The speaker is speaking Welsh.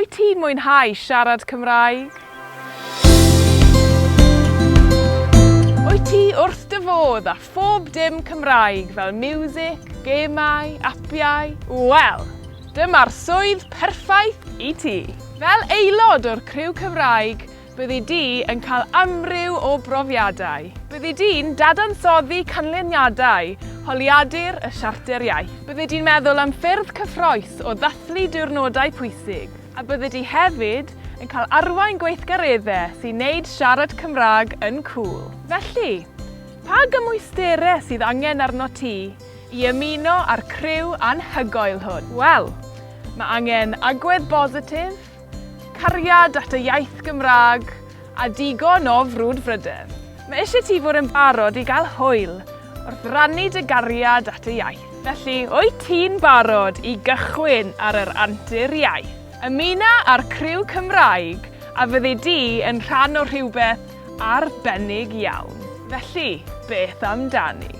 Wyt ti'n mwynhau siarad Cymraeg? Wyt ti wrth dy fodd â phob dim Cymraeg fel miwsig, gemau, apiau? Wel, dyma'r swydd perffaith i ti! Fel aelod o'r criw Cymraeg, Byddi di yn cael amryw o brofiadau. Byddi di'n dadansoddi canlyniadau holiadur y Siarter Iaith. Byddi di'n meddwl am ffyrdd cyffrous o ddathlu diwrnodau pwysig. A byddi di hefyd yn cael arwain gweithgareddau sy'n neud siarad Cymraeg yn cŵl. Felly, pa gymwysterau sydd angen arnot ti i ymuno â'r criw anhygoel hwn? Wel, mae angen agwedd bositif, Cariad at y iaith Gymraeg a digon o frwdfrydedd. Mae eisiau ti fod yn barod i gael hwyl wrth rannu dy gariad at y iaith. Felly, wyt ti'n barod i gychwyn ar yr antur iaith? Ymuna â'r criw Cymraeg a fyddi di yn rhan o rhywbeth arbennig iawn. Felly, beth amdani?